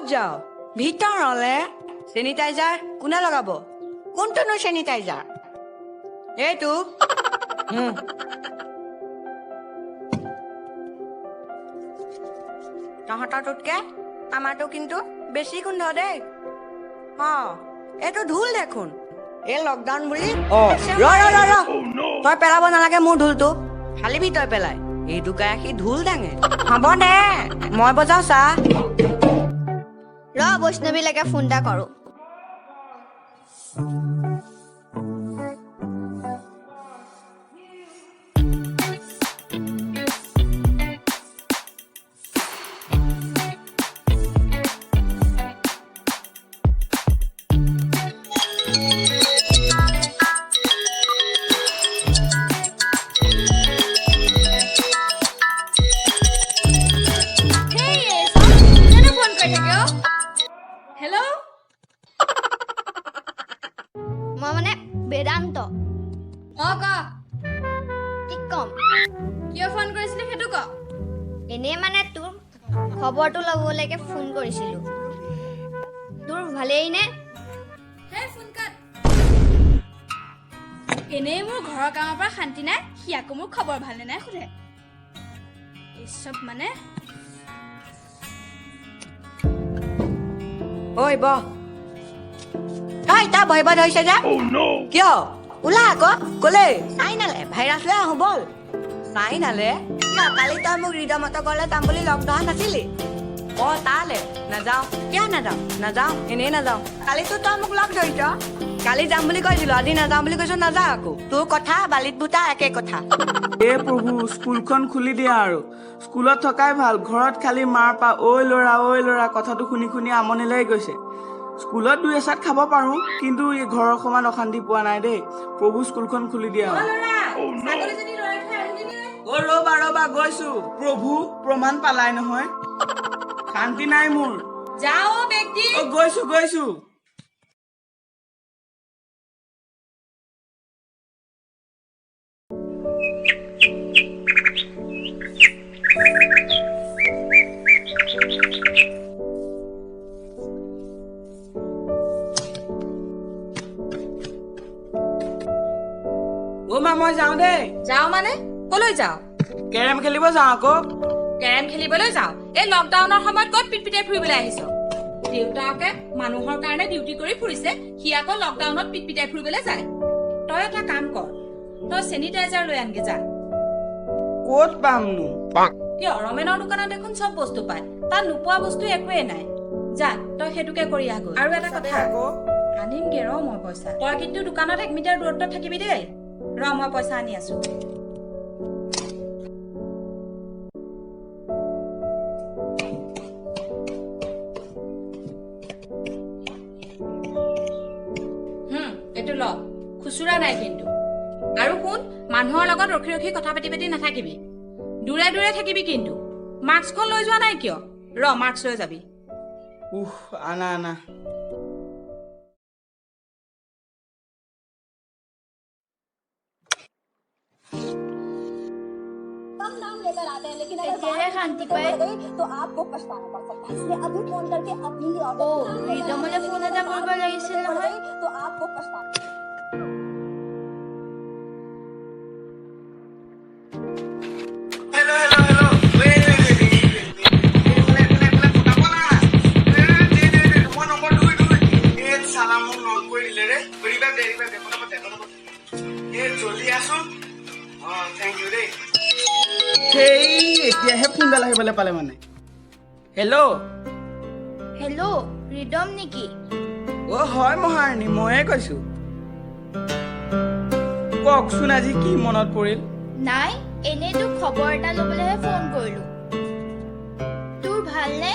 ক'ত যাওঁ? ভিতৰলে। চেনিটাইজাৰ কোনে লগাব? কোনটোনো চেনিটাইজাৰ? এইটো। তহঁতৰটোতকে আমাৰটো কিন্তু বেছি গোন্ধ দেই। অ, এইটো ঢোল দেখোন। এই লকডাউন বুলি। অ, ৰ ৰ ৰ ৰ, তই পেলাব নালাগে মোৰ ঢোলটো। ফালিবি তই পেলাই। এই দোকাই সি ঢোল দাঙে। হ'ব দে, মই বজাওঁ চা। ৰ, বৈষ্ণৱীলৈকে ফোন এটা কৰো। ফোন কৰি থাকে অ। হেল্ল'। মই মানে বেদান্ত। অ, ক। কি ক'ম? কিয় ফোন কৰিছিলি সেইটো ক। এনেই মানে তোৰ খবৰটো ল'বলৈকে ফোন কৰিছিলো। তোৰ ভালেই নে? হে, ফোন কাট। এনেই মোৰ ঘৰৰ কামৰ পৰা শান্তি নাই, সি আকৌ মোৰ খবৰ ভালনে নাই সোধে। এই চব মানে। ঐ বহ। ঐ, তই বহিব ধৰিছে যে কিয়? ওলা আকৌ। কলে চাইনালে ভাইৰাছ লৈ আহো ব'ল। চাইনালে কিয়? কালি তই মোক ৰিদমহঁতৰ ঘৰলৈ যাম বুলি লগ ধৰা নাছিলি? অ, তালে নাযাওঁ। কিয় নাযাওঁ? নাযাওঁ, এনেই নাযাওঁ। কালিতো তই মোক লগ ধৰিছ। কালি যাম বুলি কৈছিলো, আজি নাযাওঁ বুলি কৈছ। নাযাওঁ আকৌ। তোৰ কথা বালিত বুটা একে কথা। হে প্ৰভু, স্কুলখন খুলি দিয়া আৰু। স্কুলত থকাই ভাল। ঘৰত খালি মাৰ পা ঐ ল'ৰা, ঐ ল'ৰা কথাটো শুনি শুনি আমনি লাগি গৈছে। স্কুলত দুই এচাত খাব পাৰো, কিন্তু এই ঘৰৰ সমান অশান্তি পোৱা নাই দেই। প্ৰভু, স্কুলখন খুলি দিয়া আৰু। অ, ৰ'বা ৰ'বা, গৈছো। প্ৰভু, প্ৰমাণ পালাই নহয়, শান্তি নাই মোৰ। যাও বেগদি। অ, গৈছো গৈছো। অ মা, মই যাওঁ দেই। যাওঁ মানে কলৈ যাওঁ? কেৰম খেলিব যাওঁ আকৌ। কেৰম খেলিবলৈ যাওঁ? এই লকডাউনৰ সময়ত ক'ত পিটপিটাই ফুৰিবলৈ আহিছ? দেউতাকে মানুহৰ কাৰণে ডিউটি কৰি ফুৰিছে, সি আকৌ লকডাউনত পিটপিটাই ফুৰিবলৈ যায়। তই এটা কাম কৰ, তই চেনিটাইজাৰ লৈ আনগে যা। ক'ত পামনো? কিয়, ৰমেনৰ দোকানত দেখোন চব বস্তু পায়। তাত নোপোৱা বস্তু একোৱেই নাই। যা, তই সেইটোকে কৰি আহগৈ। আৰু এটা কথা। আকৌ? আনিমগে ৰ মই পইচা। তই কিন্তু দোকানত 1 মিটাৰ দূৰত্বত থাকিবি দেই। ৰ, মই পইচা আনি আছো। এইটো ল, খুচুৰা নাই কিন্তু। আৰু শুন, মানুহৰ লগত ৰখি ৰখি কথা পাতি পাতি নাথাকিবি। দূৰে দূৰে থাকিবি কিন্তু। মাস্কখন লৈ যোৱা নাই কিয়? ৰ, মাস্ক লৈ যাবি। উহ, আনা আনা। এতিয়াহে শান্তি পাই। অ, ৰিদমলৈ ফোন এটা কৰিব লাগিছিল নহয়। হেল্ল' হেল্ল' হেল্ল', এইফালে এইফালে এইফালে, পতাব না। এ, দে দে দে, মই নম্বৰ 2 2। এই চালা মোক লগ কৰি দিলে ৰে। ৰিভাইভ দে, ৰিভাইভ দে, পটাপট দে, পটাপট দে। এই জল্দি আছোন। অ, thank U দেই। সেই এতিয়াহে ফোনডাল আহিবলৈ পালে মানে। হেল্ল'। হেল্ল', ৰিদম নেকি? অ হয় মহাৰাণী, ময়ে কৈছো। কওকচোন, আজি কি মনত পৰিল? নাই, এনেই তোৰ খবৰ এটা ল'বলৈহে ফোন কৰিলো। তোৰ ভালনে?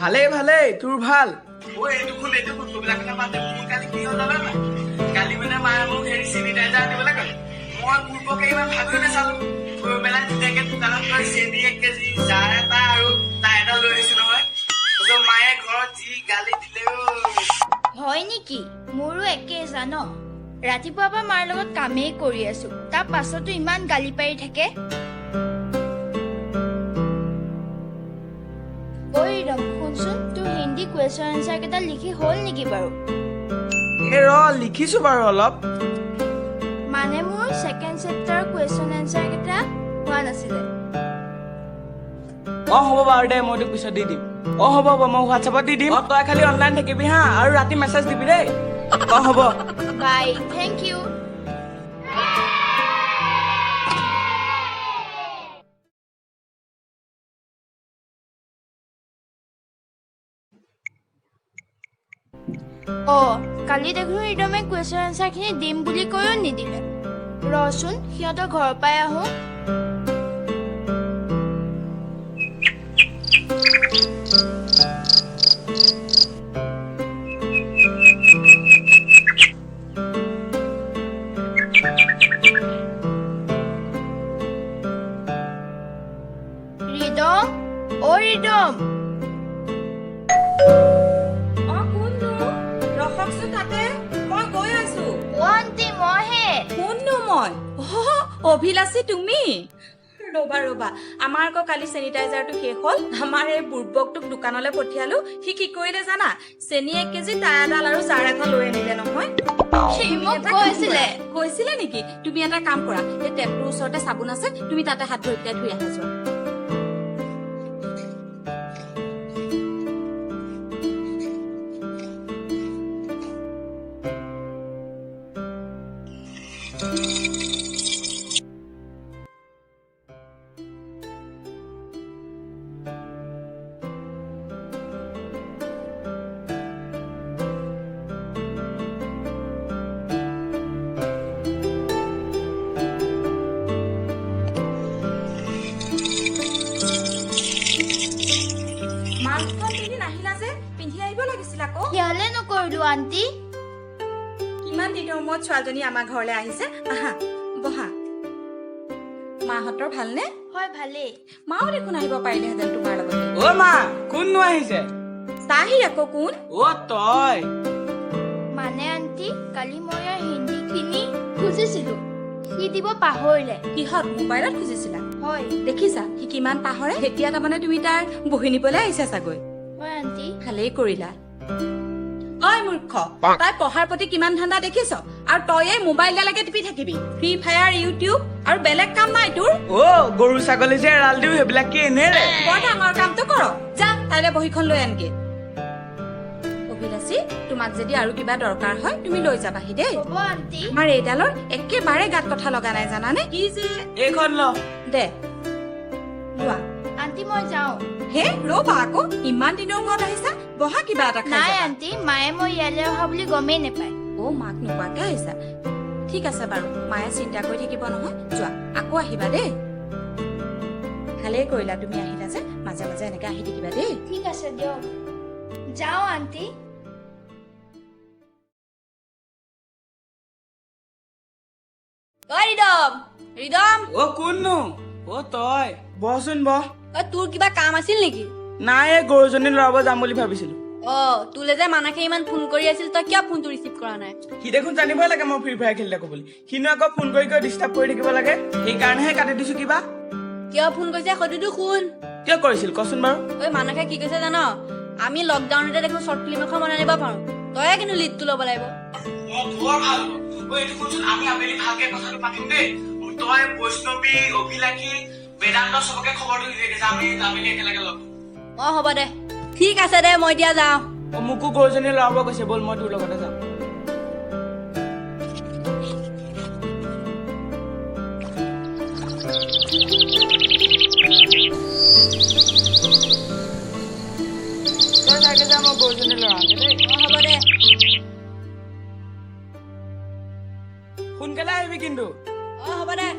ভালেই ভালেই, তোৰ ভাল? ঐ, এইটো শুন, এইটো শুন, সেইবিলাক কথা বাদ দে। মোৰ কালি কি হ'ল জানা নাই? কালি মানে মায়ে মোক হেৰি চেনিটাইজাৰ আনিবলৈ ক'লে। মই পূৰ্বকে ইমান ভাবিও নাচালো। গৈ পেলাই ধুনীয়াকে দোকানত গৈ চেনি 1 কেজি, জাৰ এটা আৰু তাই এটা লৈ আহিছো নহয়। তাৰপিছত মায়ে ঘৰত যি গালি দিলে অ'। হয় নেকি? মোৰো একেই জান। ৰাতিপুৱাৰ পৰা মাৰ লগত কামেই কৰি আছো, তাৰ পাছতো ইমান গালি পাৰি থাকে। ঐ ৰিদম, শুনচোন, তোৰ হিন্দী কুৱেশ্যন এনচাৰ কেইটা লিখি হ'ল নেকি বাৰু? এই ৰ, লিখিছো বাৰু অলপ। মানে মোৰ ছেকেণ্ড চেপ্টাৰৰ কুৱেশ্যন এনচাৰ কেইটা হোৱা নাছিলে। অ হ'ব বাৰু দে, মই তোক পিছত দি দিম। অ হ'ব হ'ব, মই হোৱাটছএপত দি দিম। অ তই খালি অনলাইন থাকিবি হা, আৰু ৰাতি মেছেজ দিবি দেই। অ হ'ব। বাই, thank U. অ কালি দেখোন ৰিদমে কুৱেশ্যন এনচাৰখিনি দিম বুলি কৈও নিদিলে। ৰচোন, সিহঁতৰ ঘৰৰ পৰাই আহোঁ। ৰিদম, অ ৰিদম। অ কোননো? ৰখকচোন তাতে, মই গৈ আছো। অ আণ্টি, মইহে। কোননো মই? অ অভিলাষী তুমি? ৰ'বা ৰ'বা, আমাৰ আকৌ কালি চেনিটাইজাৰটো শেষ হ'ল। আমাৰ এই বুৰ্বকটোক দোকানলৈ পঠিয়ালো। সি কি কৰিলে জানা? চেনি 1 কেজি, তাঁৰ এডাল আৰু জাৰ এখন লৈ আনিলে নহয়। সি তুমি মোক এটা কাম কৈছিলে। কৰা। কৈছিলে নেকি? তুমি এটা কাম কৰা, এই টেপটোৰ ওচৰতে চাবোন আছে, তুমি তাতে হাত ধৰি পেলাই ধুই আহা যোৱা। মাস্কখন পিন্ধি নাহিলা যে? পিন্ধি আহিব লাগিছিল আকৌ। খেয়ালে নকৰিলো আণ্টি। কিমান দিনৰ মূৰত ছোৱালীজনী আমাৰ ঘৰলৈ আহিছে। আহা, বহা। মাহঁতৰ ভালনে? হয়, ভালেই। মাও দেখোন আহিব পাৰিলেহেঁতেন তোমাৰ লগতে। অ মা, কোননো আহিছে? চাহি আকৌ কোন? অ তই। মানে আণ্টি, কালি মই ইয়াৰ হিন্দীখিনি খুজিছিলো, সি দিব পাহৰিলে। কিহত, মোবাইলত খুজিছিলা? হয়। দেখিছা সি কিমান পাহৰে। এতিয়া তাৰমানে তুমি তাৰ বহি নিবলৈ আহিছা চাগৈ। হয় আণ্টি। ভালেই কৰিলা। ঐ মূৰ্খ, তাই পঢ়াৰ প্ৰতি কিমান ধান্দা দেখিছ, আৰু তই এই মোবাইলডালকে টিপি থাকিবি, ফ্ৰী ফায়াৰ, ইউটিউব, আৰু বেলেগ কাম নাই তোৰ। অ গৰু ছাগলী যে এৰাল দিওঁ, সেইবিলাক কি এনেই ৰে? বৰ ডাঙৰ কামটো কৰ। যা, তাইলে বহীখন লৈ আনগে। অভিলাষী, তোমাক যদি আৰু কিবা দৰকাৰ হয় তুমি লৈ যাবাহি দেই। হ'ব আণ্টি। আমাৰ এইডালৰ একেবাৰে গাত কথা লগা নাই জানানে? কি যে। এইখন ল। দে, লোৱা। আণ্টি, মই যাওঁ। হে ৰ'বা আকৌ, ইমান দিনৰ মূৰত আহিছা, বহা, কিবা এটা খাই নাই যাবা। আণ্টি, মায়ে মই ইয়ালৈ অহা বুলি গমেই নাপায়। অ মাক নোকোৱাকে আহিছা? ঠিক আছে বাৰু, মায়ে চিন্তা কৰি থাকিব নহয়। যোৱা, আকৌ আহিবা দেই। ভালেই কৰিলা তুমি আহিলা যে, মাজে মাজে এনেকে আহি থাকিবা দেই। ঠিক আছে দিয়ক, যাওঁ আণ্টি। ঐ ৰিদম, ৰিদম। অ কোননো? অ তই, বহচোন বহ। ঐ, তোৰ কিবা কাম আছিল নেকি? নাই, এই গৰুজনী লৰাব যাম বুলি ভাবিছিলো। অ তোলে যে মানাসে ইমান ফোন কৰি আছিল, তই কিয় ফোনটো ৰিচিভ কৰা নাই? সি দেখোন জানিবই লাগে মই ফ্ৰী ফায়াৰ খেলি থাকো বুলি। সিনো আকৌ ফোন কৰি কৰি ডিষ্টাৰ্ব কৰি থাকিব লাগে, সেইকাৰণেহে কাটি দিছো কিবা। কিয় ফোন কৰিছে সেইটোতো শুন। কিয় কৰিছিল কচোন বাৰু? ঐ মানাসে কি কৈছে জান? আমি লকডাউনতে দেখোন শ্বৰ্ট ফিল্ম এখন বনাই নিব পাৰো, তয়ে কিন্তু লিডটো ল'ব লাগিব। অ বৰ ভাল হ'ব। ঐ এইটো শুনচোন, আমি আবেলি ভালকে কথাটো পাতিম দেই। তই বৈষ্ণৱী, অভিলাষী, বেদান্ত চবকে খবৰটো দি দে, আমি আবেলি একেলগে লগ হ'ম। অ হ'ব দে, ঠিক আছে দে, মই এতিয়া যাওঁ। অ মোকো গৰুজনী লৰাব কৈছে, ব'ল মই তোৰ লগতে যাম। তই চাগে যা, মই গৰুজনী লৰাওঁগে দেই। অ হ'ব দে। সোনকালে আহিবি কিন্তু। অ হ'ব দে।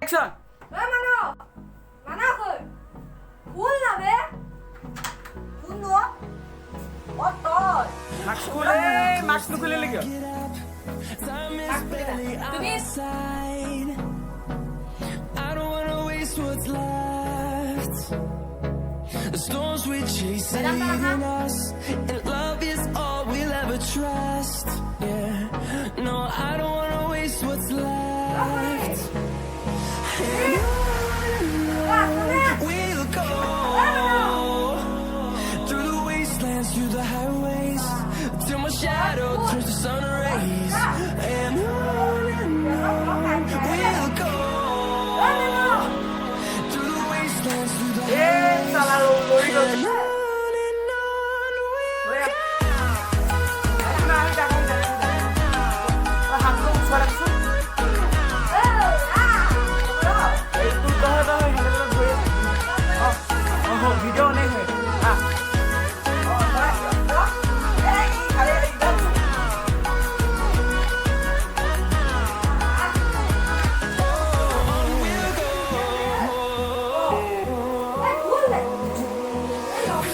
একশ্যন। মানা কৈ কোন যাবে কোন অ তই? মাস্ক খুলে, মাস্ক নুখুলিলে কিয়? তুমি I don't wanna waste what's left. The storms we chase are leading us, and love is all we'll ever trust. Yeah, no, I don't wanna waste what's left. And on we'll go through the wastelands, through the highways, till my shadow turns to sun rays. And on we'll go through the wastelands, through the এ চালা, লৰি গ'ল। and on and on we'll না, আমি যাম, আমি যাম, আমি যাম। তই হাতটো ওচৰত ৰাখচোন। এই তোৰ তই হেণ্ডেলত ধৰি আছ। অ, ভিডিঅ' অনেক হয়। আহ। অ, তই, তই, এই, আৰে, একদম।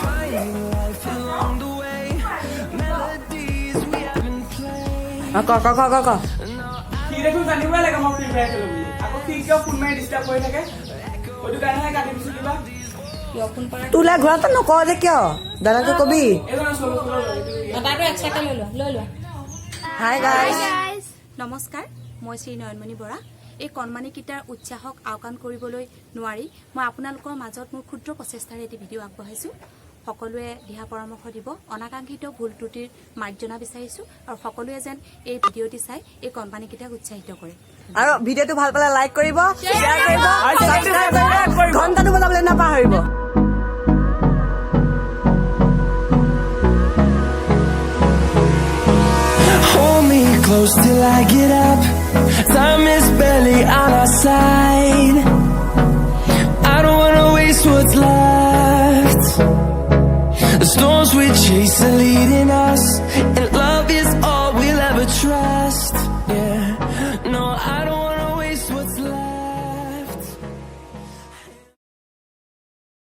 Finding life along the way. Melodies we haven't played. অ, ক ক ক ক ক। সি দেখোন জানিবই লাগে মই ফ্ৰী ফায়াৰ খেলো বুলি। আকৌ সি কিয় ফোন মাৰি ডিষ্টাৰ্ব কৰি থাকে? সেইটো কাৰণেহে কাটি দিছো কিবা। তোলৈ ঘূৰাটো নকওঁ যে কিয় দাদাকে কবি। এইজন চলো চলো। দাদাটো এক্সট্ৰাকে লৈ লোৱা, লৈ লোৱা। Hi guys. নমস্কাৰ, মই শ্ৰী নয়নমণি বৰা। এই কণমানিকেইটাৰ উৎসাহক আওকাণ কৰিবলৈ নোৱাৰি মই আপোনালোকৰ মাজত মোৰ ক্ষুদ্ৰ প্ৰচেষ্টাৰে এটি ভিডিঅ' আগবঢ়াইছোঁ। সকলোৱে দিহা পৰামৰ্শ দিব, অনাকাংক্ষিত ভুল ত্ৰুটিৰ মাৰ্জনা বিচাৰিছোঁ আৰু সকলোৱে যেন এই ভিডিঅ'টি চাই এই কণমানিকেইটাক উৎসাহিত কৰে। আৰু ভিডিঅ'টো ভাল পালে লাইক কৰিব, শ্বেয়াৰ কৰিব, আৰু চেনেলটো ছাবস্ক্ৰাইব subscribe কৰিব, কৰিব। ঘণ্টাটো বজাবলৈ নাপাহৰিব। Hold me close till I get up. Time is barely on our side. I don't wanna waste what's left. The storms we chase are leading us, and love is all we'll ever trust.